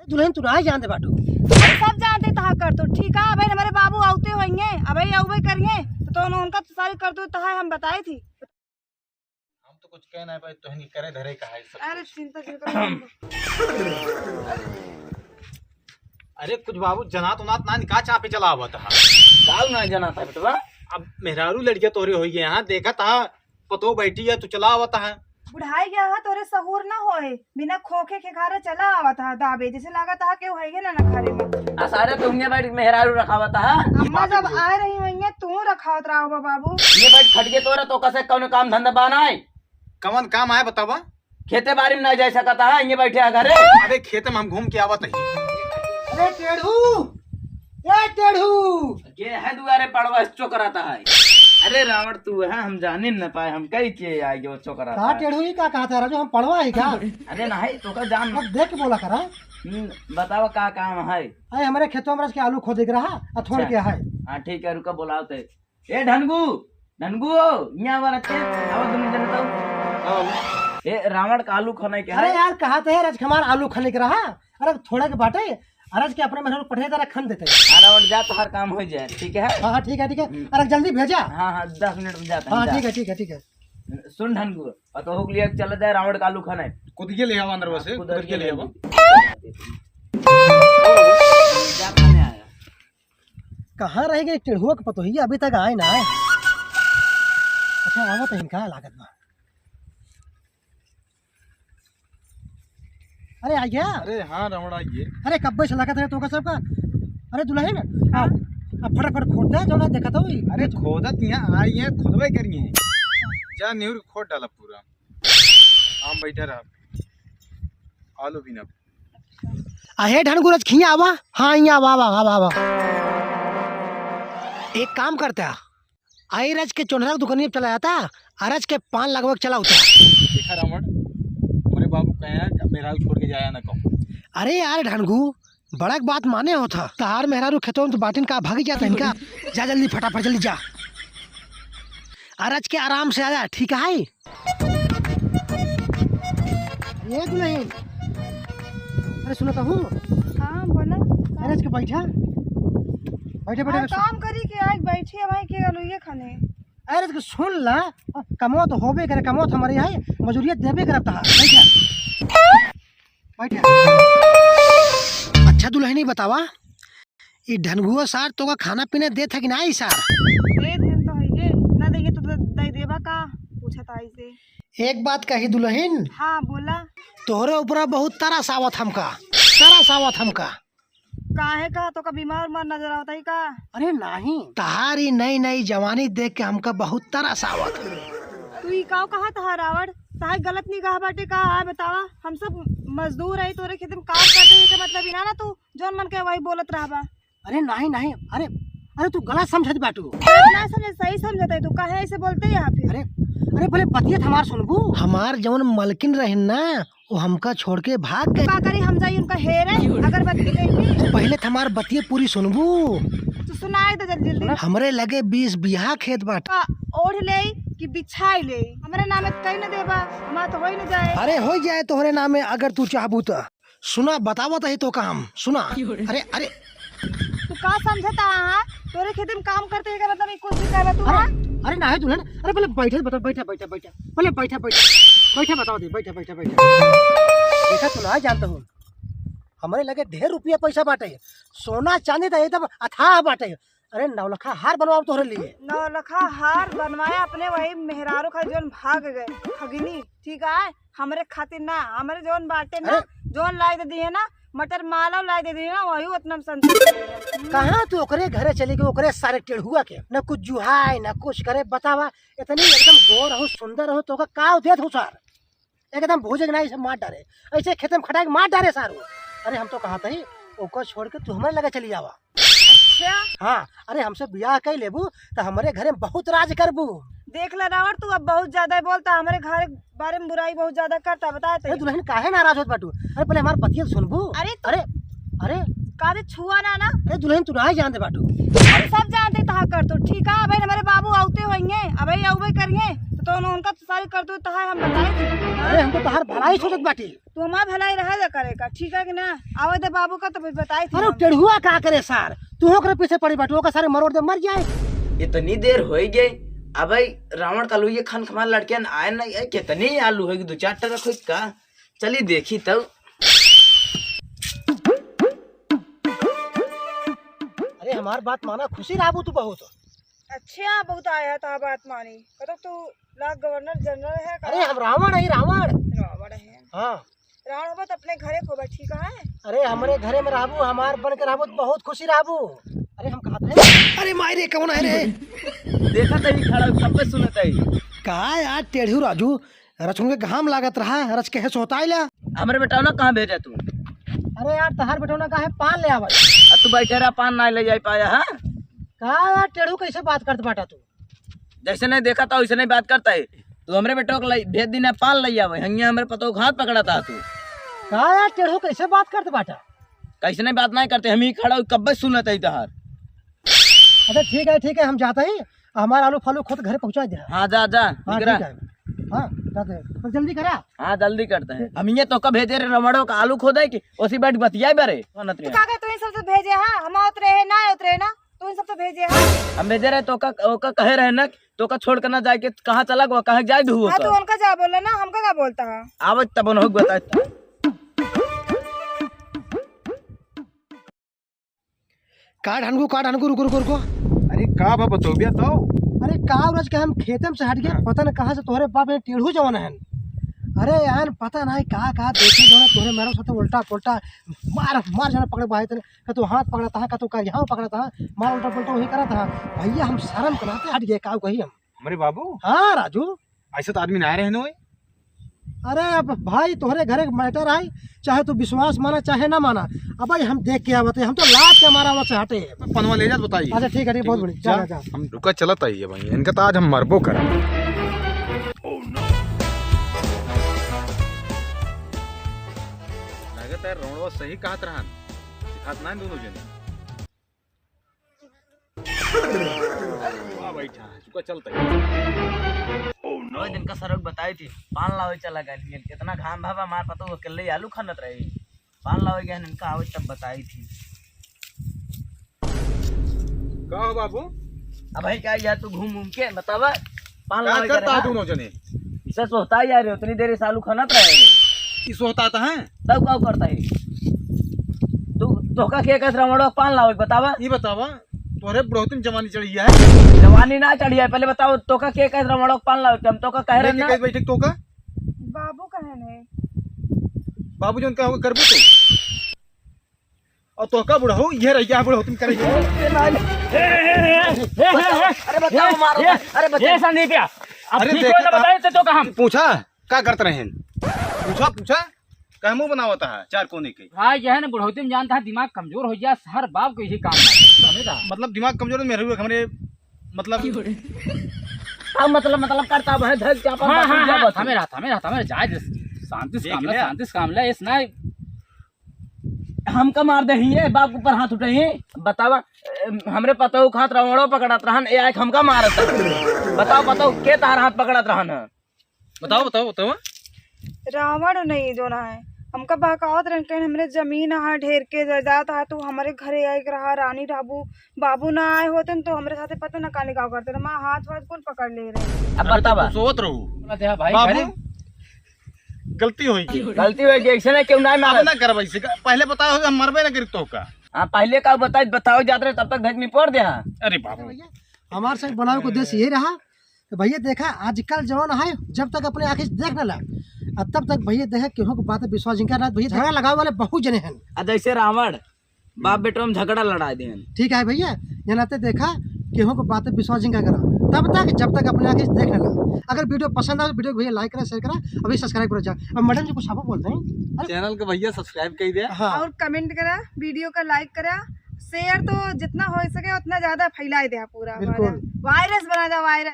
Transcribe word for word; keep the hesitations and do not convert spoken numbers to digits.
दुलहिन, तू नाहीं जानते बाटू। अरे, सब जानते तहा करतूत, ठीक है। अबे हमरे बाबू आवते होइहैं, अबे अउबे करिहैं, तो, तो उनका तो सारी करतूत तहा हम बताई थी। हम तो कुछ कहे नाहीं पाए, तोहनी करे धरे का है सब अरे, कुछ। चिंता जिन करो। अरे, कुछ बाबू जनात उनात नाहीं, का चापे चला आवत है? काऊ नाहीं जनात है बेटवा? अब मेहरारू लड़किया तोहरे होइहैं, देखत हा, पतोह बैठी है, तू चला आवत है। बुढ़ाई गया है, तोरे सहूर न होए, बिना खोखे खेखारे चला आवत है दाबे, जैसे लागत है केहू है ना, ना घरे में। आ सारे तुमने बैठ मेहरारू रखावत है। अम्मा जब आ रही होइहैं, तू रखावत रहा होगा बाबू। ये बैठ खटिए तोरा तो कसे कौन काम धंधा बनाए? कवन काम आए बतावा? खेते बारी में ना जा सकत है, ये बैठे है घरे। अरे खेते में हम घूम के आवत ही। अरे टेढ़ू, ए टेढ़ू। के है दुआरे पड़वा चोकराता है? अरे रावण तू है, हम जाने न पाए, हम कही के आए जो चोकराता का है। टेढ़ू ही का कहता है, जो हम पड़वा है का? अरे नहीं, तो का जान अब देख के बोला करा। हम्म, बतावा का काम है? अरे हमरे खेतवा में आज के आलू खोदे के रहा, आ थोड़ अच्छा। के है। हाँ ठीक है, रुका बोलावते। ए ढनगू, ढनगू, यहाँ वाला ते, आवा दोनों जने तो। हाँ। ए रावण का आलू खाने के अरे है? यार, कहा तो है, आज हमार आलू खाने के रहा। अरे थोड़ा के बाटे, अरे आज के अपने मेहरारू पठे जरा खन देते। हाँ, रावण जा, तोहार काम हो जाए, ठीक है? हाँ, हाँ, ठीक है, ठीक है। हम्म। अरे जल्दी भेजा। हाँ, हाँ, दस मिनट में जाता है, हाँ, जा। ठीक है, ठीक है, ठीक है। सुन ढनगू, और तो हुक लिया, चल जाए रावण का आलू खाने। खुद के ले आवा अंदर से, हाँ, खुद खुद के के ले ले आवा। आवा। जा खाने आया। कहाँ रह गए टेढ़ुआ के पतोहिया, अभी तक आए ना आए। अच्छा, आवत है इनका लागत बा। अरे, आ गया? अरे हाँ, रावण आ गए। अरे, कब्बे से लागत है तोका सबका। अरे, दुलहिन, आ, आ, फटाफट खोद दे, जो ना देखा तो ही। अरे, खोदत यहाँ आई है, खोदबे करी है। जा, निहुर खोद डाला पूरा। हम बैठे रहा। आलू भी ना। अहे ढनगुरज खिया आवा। हाँ, यहाँ आवा, आवा, आवा, आवा। एक काम करता, आई रज के चोनरा के दुकानिया पे चला जाता, अरज के पान लगवा के चला उता। देखा रावण, हमरे बाबू कहे हैं कि मेहरारू छोड़ के जाया ना कहूँ। अरे यार ढनगू, बड़ा के बात माने होत ह। तहार मेहरारू खेतों में तो बाटिन का भागी जाता इनका। जा जल्दी फटाफट जल्दी जा। अरज के आराम से आया, ठीक है? ये दुलहिन, अरे सुनो तो हूँ। हाँ, बोला। अरे, इसके बैठा। बैठे, बैठे, हाँ, बैठे। काम करी के आज बैठी है भाई, के गलो ये खाने। अरे, इसके सुन ला, कमवा तो होबे करे, कमवा तो हमारे यहाँ है, मजूरिया देबे करब तहार। बैठा। बैठा। अच्छा दुलहिनी बतावा, ई ढनगुआ सार तोका खाना पीना देत है कि नाहीं सार? देत है तो है ये, ना देंगे तो दे, दे देबा का? पूछत आई से। एक बात कही दुलहिन। हाँ, बोला। तोहरे ऊपरा बहुत तरस आवत हमका, तरस आवत हमका। काहे का, तोका बीमार उमार नजर आवत है का? अरे नाहीं। तहारी नई नई जवानी देख के हमका बहुत तरस आवत। तू ई काव कहत ह रावण? तहार गलत निगाह बाटे का? आ बतावा, हम सब मजदूर है, तोरे खेत में काम करते हैं, एकर मतलब ई ना ना तू जौन मन के वही बोलत रहबा। अरे नाहीं, नाहीं, अरे, अरे तू गलत समझत बाटू। गलत ना समझे, सही समझत है तू, काहे ऐसे बोलते हैं आप फिर? अरे, अरे पहले बतिया त हमार सुनबू। हमार जवन मलकिन रहिन ना, वो हमका छोड़ के भाग गए। का करी हम जाई उनका हेरे, अगरबत्ती लेके? पहले त हमार बतिया पूरी सुनबू। तू सुनाई दे जल्दी जल्दी। हमरे लगे बीस बीघा खेत बाटे। का ओढ़ ले कि बिछाई ले? हमरे नामे त कहीं न देबा, हमार तो होई न जाए। अरे होई जाए तोहरे नामे अगर तू चाहबू त। सुना, बतावत ही तोका हम, सुना। अरे, अरे। तू का समझता है, हाँ? तोरे खेते में काम करते हैं, का मतलब ये कुछ भी कहबा तू, अरे, हाँ? अरे, नाहीं दुलहिन, अरे, पहले बैठे, बता, बैठा, बैठा, बैठा। पहले बैठा, बैठा। बैठा, बतावा दे, बैठा, बैठा, बैठा। देखा, तू नाहीं जानता हूँ। हमरे लगे ढेर रुपया पैसा बाटे। सोना चांदी त एकदम अथाह बाटे। अरे नौलखा हार बनवाओ तोहरे लिए। नौलखा हार बनवाए अपने वही मेहरारू खातिर जौन भाग गए भगिनी, ठीक है, हमरे खातिर ना, हमरे जौन बाटे ना, अरे। जौन लाई दे दिए ना, मटर माला लाई दे दिए ना, वही उतना में संतुष्ट है। कहाँ तू ओकरे घरे चली गई, ओकरे सारे टेढ़ुआ के, न कुछ जुहाए, न कुछ करे, बतावा, इतनी एकदम गोर हो, सुंदर हो, तोका काव देत हो सार? एकदम भूजे के नाहीं, ऐसे मार डारे, ऐसे खेते में खटाए के मार डारे सारू। अरे हम तो कहत ही, ओकर छोड़ के तू हमरे लगे चली आवा। अच्छा। हाँ, अरे हमसे बियाह कई लेबू त हमरे घरे में बहुत राज करबू। देख ले रावण, तू अब बहुत ज्यादा ही बोलता, हमरे घर बारे में बुराई बहुत ज्यादा करता, बता अरे तो। दुलहिन काहे नाराज होत बाटू? अरे पहले हमार बतिया सुनबू। अरे तू अरे, अरे। काहे छुआ ना ना? अरे दुलहिन तू नाहीं जानते बाटू। अरे सब जानते तहा करतूत, ठीक है? अबे हमरे बाबू आवते होइहैं, अबे अउबे करिहैं, तो तो उन-, उनका तो सारी करतूत है, हम बताई थी। अरे, हम तो तहार भलाई सोचत बाटी। तू हमार भलाई रहे जा करे का, ठीक है कि ना? आवे दे बाबू का तो फिर बताई थी अरे, हम। टेढ़ुआ का करे सार? तू ओकरे पीछे पड़ी बाटू, ओकर सारे मरोड़ दे, मर जाए। इतनी देर होई गई, अबे रावण का लुइये खान खमार लड़कियन आए नहीं, ए, कितनी आलू होई, दो चार ट्रक होई का? चली देखी तब। अरे हमार बात माना, खुशी रहबू तू बहुत। अच्छा, बहुत आया था बात मानी। कतो तू ला गवर्नर जनरल है का? अरे हम रावण है, रावण। रावण है। हाँ। रावण होबा तो अपने घरे होबा, ठीक है? अरे हमरे घरे में रहबू, हमार बन के रहबू तो बहुत खुशी रहबू। अरे हम कहत है। अरे माई रे, कौन है रे? देखत ही खड़ा, सब कुछ सुनत ही। का यार टेढ़ू राजू, रचुन के घाम लागत रहा, रच के है सोताई ला। हमरे बेटौना कहाँ भेजा तू? अरे यार, तहार बेटौना का है, पान ले आवा। आ तू बैठे रहा, पान ना ले जाए पाया, हाँ? का यार, टेढ़ू कैसे बात करत बाटा तू? जैसे नहीं देखा था, वैसे नहीं बात करता है। तू हमरे बेटो को लई-, भेज दीना, पान ले आवे, हंगे हमरे पतोह का हाथ पकड़ा था तू। का यार, टेढ़ू कैसे बात करत बाटा? कैसे नहीं बात नहीं करते, हम ही खड़ा हुई, कब्बे सुनत है तहार। अच्छा ठीक है, ठीक है, हम जाते ही, हमार आलू फालू खुद घरे पहुँचा दे। हाँ, जा, जा, हाँ, निकरा। ठीक है। हाँ, जाते हैं। पर जल्दी करा। हाँ, जल्दी करते हैं। हम ये तोका भेजे रहे रमड़ो का आलू खोदे की, ओसी बैठ बतियाई बरे। तू का कहे, तू इन सबसे भेजे, हाँ? हम उतरे है, ना उतरे ना, तू इन सबसे भेजे, हाँ? हम भेजे रहे तोका, ओका कहे रहे ना, तोका छोड़ के ना जाए के, कहाँ चला गवा, कहाँ जाए धुओ हाँ, का? तू उनका जा बोला ना, हमका का बोलता है? आवत तब उन्हों बताए। का ढनगू, का ढनगू, रुको, रुको, रुको। अरे का बा बतौबिया तो? अरे का रच के हम खेते में से हट गए, हाँ। पता न कहाँ से तोहरे बाप ने टेढ़ू जवान है। अरे यार पता नहीं का, का देखे जो ना तोहरे मेरे साथ उल्टा पुल्टा मार, मार जाना पकड़े बाहे तने, का तू हाथ पकड़ता है, का तू कर यहाँ पकड़ता है, मार उल्टा पुल्टा वही करता है। भैया हम शर्म के नाते हट गए, का कही हम। हमरे बाबू? हाँ राजू। ऐसे तो आदमी ना रहे होए। अरे अब भाई तोहरे घरे के मैटर आई, चाहे तू विश्वास माना चाहे ना माना। अब भाई हम देख के आवत है, हम तो लाज के मारा वहाँ से हटे। पनवा ले जात बताइए। अच्छा ठीक है, ठीक, बहुत बढ़िया। जा, जा, जा। हम रुका चलत आई है भाई, इनका तो आज हम मरबो करा। लगता है रमणवा सही कहत रहन, दिखात ना दोनों जने। वाह बैठा, चुका चलता है। ओए दिन का सरक बताई थी, पान लावे चला गए, कितना घाम भावा, मार पता वो अकेले आलू खानत रही। पान लावे गए इनका आवे तब बताई थी। का हो बाबू? अब भाई का यार तू घूम घूम के बतावा, पान का लावे करता गए है ना? दोनों जने? इसे सोता यार, उतनी देर इस आलू खानत रहे। ई सोता तो है। तब का करता है? तू, तोका के कहत रमणवा पान लावे, बतावा। ई बतावा, तोहरे बुढ़ौती में जवानी चढ़ी है? जवानी ना चढ़ी है, पहले बताओ, तोका के कहत रमणवा पान लावे, हम तोका कह रहे नहीं ना। कह बैठे तोका? बाबू कहे नहीं। बाबू जौन कहोगे करबू तो। और तोका बुढ़ऊ, ये रह गया बुढ़ौती में करेगी। अरे बताओ, मारो। अरे बच्चा। ये संदीप या, अब अरे ठीक देखा हो ना, था। बताए तो, तो कहा हम। पूछा, का करत रहेन? पूछा, पूछा, का मुंह बनावत है चार कोने के? हाँ, यह है ना, बुढ़ौती में जानता है, दिमाग कमजोर हो गया, हर बाप को यही काम है, समझा? मतलब दिमाग कमजोर है, मेरे हमरे, मतलब अब मतलब, मतलब करता है, धर क्या पर हाँ, बात हाँ, समझा हाँ, बस। हमें रहता, हमें रहता, हमें जाए दे, शांति से देख काम ले, लिया। शांति से काम ले, इस ना हमका मार दे ही, ये बाप ऊपर हाथ उठे ही, बतावा, ए, हमरे पतोह खात रमणो पकड़त रहन, ए आके हमका मारत है। बताओ, बताओ, के तार हाथ पकड़त रहन है? बताओ, बताओ, बताओ। रावण नहीं जो ना है, हमका बहकावत रहन, कहेन हमरे जमीन है, ढेर के जायदाद है, तू हमरे घरे आए के रहा, रानी रहबू, बाबू ना आए होते न तो हमरे साथे पता ना का निकाह करते रहे, माँ हाथ वाथ कुल पकड़ ले रहे। अब अरे तो बतावा। तू सोवत रहू। बोला दे, हाँ भाई, बाबू, अरे। गलती होई गई। गलती होई गई, ऐसे ना क्यों ना अब मारत? ना करब ऐसे का, पहले बताओ हम मरबे ना करी तो का। हाँ, पहले का बताई, बताओ जात रहे, तब तक धक निपोर दे, हाँ। अरे बाबू। हमार संग बनावे को उद्देश्य यही रहा कि भैया देखा, आजकल जवान है, जब तक अपने आँखें से देख ना ला, अब तब तक भैया देखा, केहू के बात पे विश्वास नहीं करना, भैया झगड़ा लगावे वाले बहुत जने हैं। आ जैसे रावण, बाप बेटो में झगड़ा लड़ा देन। ठीक है भैया, ये नाते देखा, केहू के बात पे विश्वास नहीं करा, तब तक, जब तक अपने आँखें से देख ना ला। अगर वीडियो पसंद आए तो वीडियो को भैया like करा, share करा, अभी subscribe करो जा। अब मैडम जी कुछ आप बोलते हैं। अरे channel को भैया subscribe कर दे। हाँ। और comment करा, वीडियो का like करा, share तो जितना हो सके उतना ज्यादा फैला दे पूरा, बिल्कुल। Virus बना दे, virus।